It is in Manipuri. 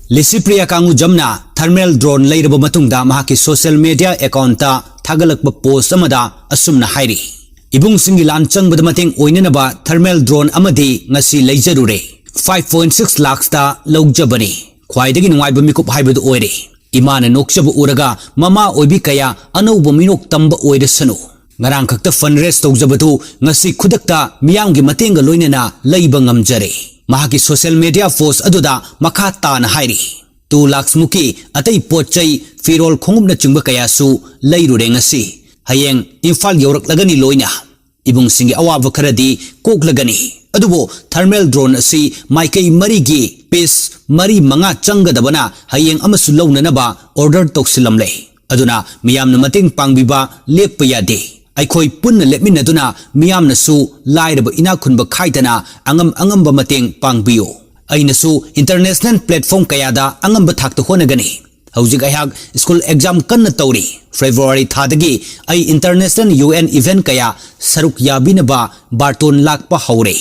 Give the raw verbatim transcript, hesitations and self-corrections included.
ꯂꯤꯁꯤꯄ꯭ꯔꯤꯌꯥ ꯀꯥꯡꯉꯨꯖꯝꯅ thermal drone ꯂꯩꯔꯕ ꯃꯇꯨꯡꯗ ꯃꯍꯥꯛꯀꯤ social media account ꯊꯥꯒꯠꯂꯛꯄ post ꯑꯃꯗ ꯑꯁꯨꯝꯅ ꯍꯥꯏꯔꯤ, "ꯏꯕꯨꯡꯁꯤꯡꯒꯤ ꯂꯥꯟ ꯆꯪꯕꯗ ꯃꯇꯦꯡ ꯑꯣꯏꯅꯅꯕ thermal drone ꯑꯃꯗꯤ ꯉꯁꯤ ꯂꯩꯖꯔꯨꯔꯦ꯫ Five point six lakhs ꯇ ꯂꯧꯖꯕꯅꯤ꯫ ꯈ꯭ꯋꯥꯏꯗꯒꯤ ꯅꯨꯡꯉꯥꯏꯕ ꯃꯤꯀꯨꯞ ꯍꯥꯏꯕꯗꯨ ꯑꯣꯏꯔꯦ꯫ ꯏꯃꯥꯅ ꯅꯣꯛꯆꯕ ꯎꯔꯒ ꯃꯃꯥ ꯑꯣꯏꯕꯤ ꯀꯌꯥ ꯑꯅꯧꯕ ꯃꯤꯅꯣꯛ ꯇꯝꯕ ꯑꯣꯏꯔꯁꯅꯨ꯫ ꯉꯔꯥꯡ ꯈꯛꯇ fundraise ꯇꯧꯖꯕꯗꯨ ꯉꯁꯤ ꯈꯨꯗꯛꯇ ꯃꯤꯌꯥꯝꯒꯤ ꯃꯇꯦꯡꯒ ꯂꯣꯏꯅꯅ ꯂꯩꯕ ꯉꯝꯖꯔꯦ꯫" ꯃꯍꯥꯛꯀꯤ social media post ꯑꯗꯨꯗ ꯃꯈꯥ ꯇꯥꯅ ꯍꯥꯏꯔꯤ, "Two lakhs ꯃꯨꯛꯀꯤ ꯑꯇꯩ ꯄꯣꯠ ꯆꯩ, ꯐꯤꯔꯣꯜ ꯈꯣꯡꯎꯞꯅꯆꯤꯡꯕ ꯀꯌꯥꯁꯨ ꯂꯩꯔꯨꯔꯦ ꯉꯁꯤ꯫ ꯍꯌꯦꯡ ꯏꯝꯐꯥꯜ ꯌꯧꯔꯛꯂꯒꯅꯤ ꯂꯣꯏꯅ꯫ ꯏꯕꯨꯡꯁꯤꯡꯒꯤ ꯑꯋꯥꯕ ꯈꯔꯗꯤ ꯀꯣꯛꯂꯒꯅꯤ꯫ ꯑꯗꯨꯕꯨ thermal drone ꯑꯁꯤ ꯃꯥꯏꯀꯩ ꯃꯔꯤꯒꯤ piece ꯃꯔꯤ ꯃꯉꯥ ꯆꯪꯒꯗꯕꯅ ꯍꯌꯦꯡ ꯑꯃꯁꯨ ꯂꯧꯅꯅꯕ order ꯇꯧꯁꯤꯜꯂꯝꯂꯦ꯫ ꯑꯗꯨꯅ ꯃꯤꯌꯥꯝꯅ ꯃꯇꯦꯡ ꯄꯥꯡꯕꯤꯕ ꯂꯦꯞꯄ ꯌꯥꯗꯦ꯫ ꯑꯩꯈꯣꯏ ꯄꯨꯟꯅ ꯂꯦꯞꯃꯤꯟꯅꯗꯨꯅ ꯃꯤꯌꯥꯝꯅꯁꯨ ꯂꯥꯏꯔꯕ ꯏꯅꯥꯛ ꯈꯨꯟꯕ ꯈꯥꯏꯗꯅ ꯑꯉꯝ ꯑꯉꯝꯕ ꯃꯇꯦꯡ ꯄꯥꯡꯕꯤꯌꯨ꯫ ꯑꯩꯅꯁꯨ international platform ꯀꯌꯥꯗ ꯑꯉꯝꯕ ꯊꯥꯛꯇ ꯍꯣꯠꯅꯒꯅꯤ꯫ ꯍꯧꯖꯤꯛ ꯑꯩꯍꯥꯛ school exam ꯀꯟꯅ ꯇꯧꯔꯤ꯫ February ꯊꯥꯗꯒꯤ ꯑꯩ international U N event ꯀꯌꯥ ꯁꯔꯨꯛ ꯌꯥꯕꯤꯅꯕ ꯕꯥꯔꯇꯣꯟ ꯂꯥꯛꯄ ꯍꯧꯔꯦ꯫"